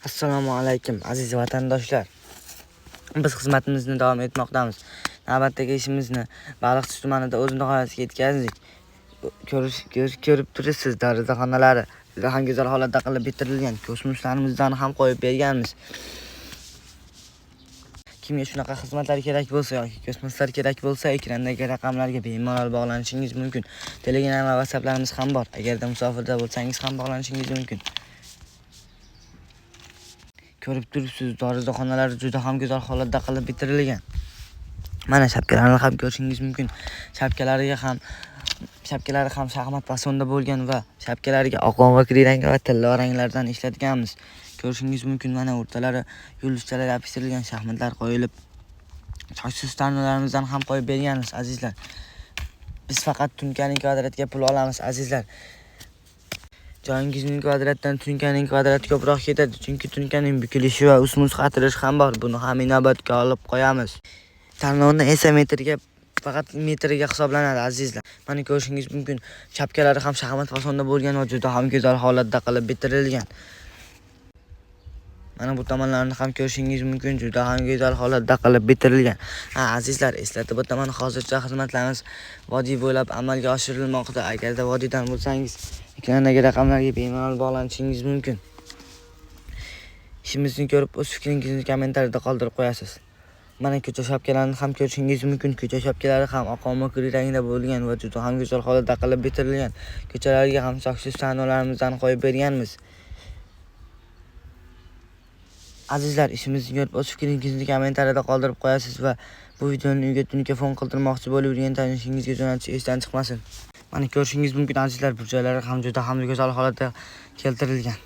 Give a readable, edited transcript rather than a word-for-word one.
Assalomu alaykum, aziz vatandoshlar. Biz xizmatimizni davom etmoqdamiz. Navbatdagi ishimizni Baliqchi tumanida o'z nihoyasiga yetkazdik. Ko'rib turibsiz, darvozaxonalari juda ham go'zal holatda qilib bitirilgan. Kosmoslarimizdan ham qo'yib berganmiz. Kimga shunaqa xizmatlar kerak bo'lsa yoki kosmoslar kerak bo'lsa, ekrandagi raqamlarga bemalol bog'lanishingiz mumkin. Telegram va WhatsApplarimiz ham bor. Agarda musofirda bo'lsangiz ham bog'lanishingiz mumkin. Ko'rib turibsiz, darvozaxonalar juda ham go'zal holatda qilib bitirilgan. Mana shapkalarni ham ko'rishingiz mumkin. Shapkalari ham shaxmat fasonda bo'lgan va shapkalariga oq va rang va tilla ranglardan ishlatganmiz. Ko'rishingiz mumkin, mana o'rtalari yulduzchalar yopishtirilgan, shaxmatlar qo'yilib, sochsiz tarnolarimizdan ham qo'yib berganmiz, azizlar. Biz faqat tunkaning kvadratga pul olamiz, azizlar. Joyingizning kvadratdan tunkaning kvadrati ko'proq ketadi, chunki tunkaning bukilishi va ustma-ust qatirishi ham bor. Buni ham inobatga olib qo'yamiz. Tarnovni esa metrga, faqat metriga hisoblanadi, azizlar. Mana ko'rishingiz mumkin, shapkalari ham shaxmat fasonda bo'lgan va juda ham go'zal holatda qilib bitirilgan. Mana bu tomonlarni ham ko'rishingiz mumkin, juda ham go'zal holatda qilib bitirilgan. Ha, azizlar, eslatib o'taman, hozircha xizmatlarimiz vodiy bo'ylab amalga oshirilmoqda. Agarda vodiydan bo'lsangiz, ekrandagi raqamlarga bemalol bog'lanishingiz mumkin. Ishimizni ko'rib, o'z fikringizni kommentariyada qoldirib qo'yasiz. Mana ko'cha shapkalarini ham ko'rishingiz mumkin. Ko'cha shapkalari ham oq va rangda bo'lgan va juda ham go'zal holatda qilib bitirilgan. Ko'chalarga ham sochsiz tarnolarimizdan qo'yib berganmiz. Azizlar, ishimizni ko'rib, o'z fikringizni kommentariyada qoldirib qo'yasiz va bu videoni uyga tunka fon qildirmoqchi bo'lib yurgan tanishingizga jo'natish esdan chiqmasin. Mana ko'rishingiz mumkin, azizlar, burchaklari ham juda ham go'zal holatda keltirilgan.